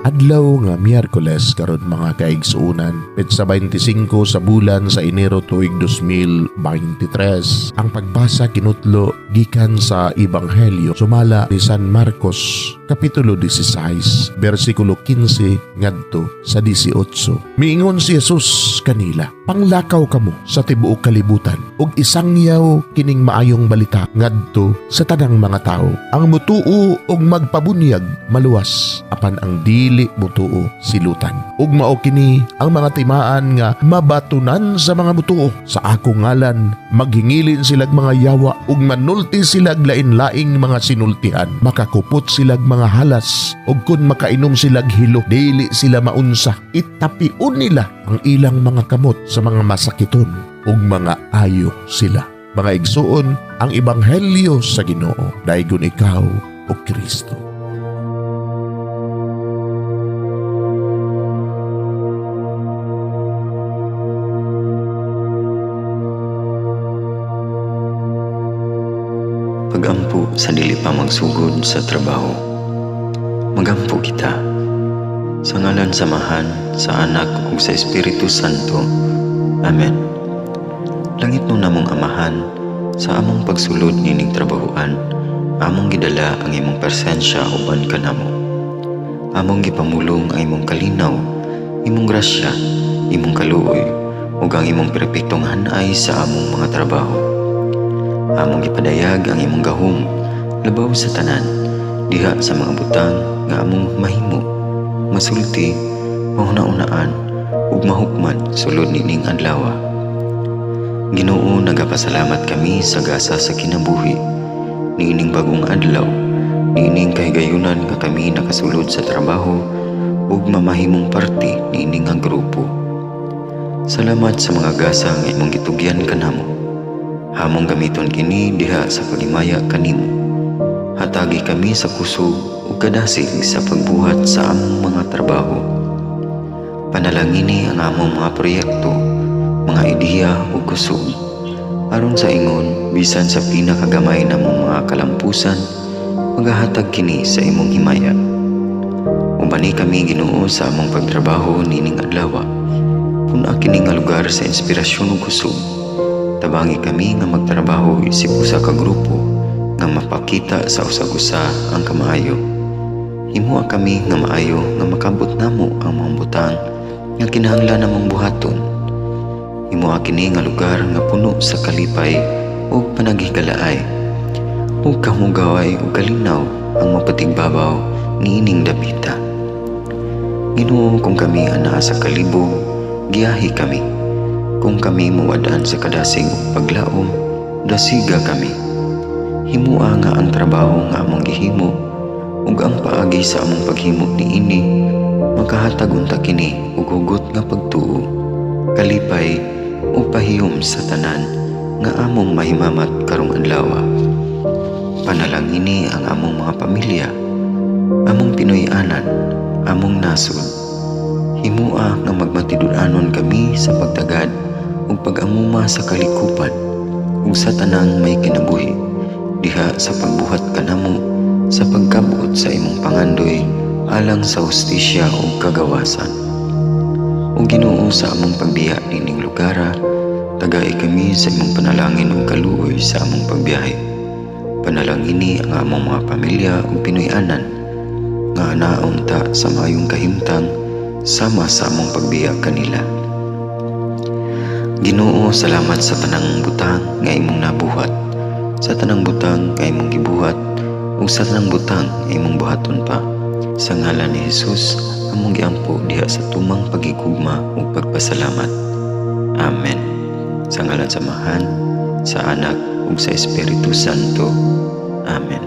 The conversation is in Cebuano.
Adlaw nga Miyerkules karon, mga kaigsuonan, petsa 25 sa bulan sa Enero, tuig 2023. Ang pagbasa kinutlo gikan sa Ebanghelyo sumala ni San Marcos, kapitulo 16, bersikulo 15 ngadto sa 18. Miingon si Jesus kanila, "Panglakaw kamo sa tibuok kalibutan ug isangyaw kining maayong balita ngadto sa tanang mga tawo. Ang mutuo ug magpabunyag maluwas, apan ang dili mutuo silutan. Ug mao kini ang mga timaan nga mabatunan sa mga mutuo: sa akong ngalan maghingilin silag mga yawa ug manulti silag lain-laing mga sinultihan. Makakupot silag mga halas ug kun makainom silag hilo, dili sila maunsa. Itapion nila ang ilang mga kamot sa mga masakiton ug mga ayo sila." Mga igsuon, ang ebanghelyo sa Ginoo. Daygon ikaw, o Kristo. Pagampo sa dili pa magsugod sa trabaho. Magampo kita. Sa ngalan sa Amahan, sa Anak ug sa Espiritu Santo. Amen. Langitnon namong Amahan, sa among pagsulod nining trabahoan, among gidala ang imong presensya uban kanamo. Among gipamulong ang imong kalinaw, imong grasya, imong kaluoy, ug ang imong perpektong hanay sa among mga trabaho. Among gipadayag ang imong gahom labaw sa tanan diha sa mga butang nga among mahimo, masulti, mahuna-unaan ug mahukman sulod nining adlaw. Ginoo, nagapasalamat kami sa gasa sa kinabuhi niining bagong adlaw, niining kahigayunan nga kami nakasulod sa trabaho ug mamahimong parte niini nga grupo. Salamat sa mga gasa nga imong gitugyan kanamo. Among gamiton kini diha sa paghimaya kanimo. Hatagi kami sa kusog ug kadasig sa pagbuhat sa among mga trabaho. Panalangini ang among mga proyekto, mga ideya ug kusog. Aron sa ingon, bisan sa pinakagamay namong mga kalampusan, magahatag kini sa imong himaya. Ubani kami, Ginoo, sa among pagtrabaho nining adlaw. Pun-a kini nga lugar sa inspirasyon ug kusog. Tabangi kami nga magtrabaho isip usa ka grupo nga mapakita sa usag-usa ang kamaayo. Himoa kami nga maayo nga makabot namo ang mga butang nga kinahanglan namong buhaton. Himoa kini nga lugar nga puno sa kalipay ug panaghigalaay. Ug kahugaway ug kalinaw ang mapatigbabaw niining dapita. Ginoo, kung kami anaa sa kalibog, giyahi kami. Kung kami mawad-an sa kadasig ug paglaom, dasiga kami. Himoa nga ang trabaho nga among gihimo ug ang paagi sa among paghimo niini makahatag unta kini og hugot nga pagtuo, kalipay ug pahiyom sa tanan nga among mahimamat karong adlaw. Panalangini ang among mga pamilya, among Pinoy-anan, among nasod. Himoa nga magmatinud-anon kami sa pagtagad ug pag-amuma sa kalikupan ug sa tanang may kinabuhi diha sa pagbuhat kanamo sa pagkabot sa imong pangandoy alang sa hustisya ug kagawasan. O Ginoo, sa among pagbiya nining lugara, tagai kami sa imong panalangin ug kaluoy sa among pagbiyahe. Panalangini ang among mga pamilya ug Pinoy-anan nga anaa unta sa maayong kahimtang sama sa among pagbiya kanila. Ginoo, salamat sa tanang butang nga imong nabuhat, sa tanang butang nga imong gibuhat, ug sa tanang butang nga imong buhaton pa. Sa ngalan ni Jesus, among giampo diha sa tumang pagigugma ug pagpasalamat. Amen. Sa ngalan sa Amahan, sa Anak ug sa Espiritu Santo. Amen.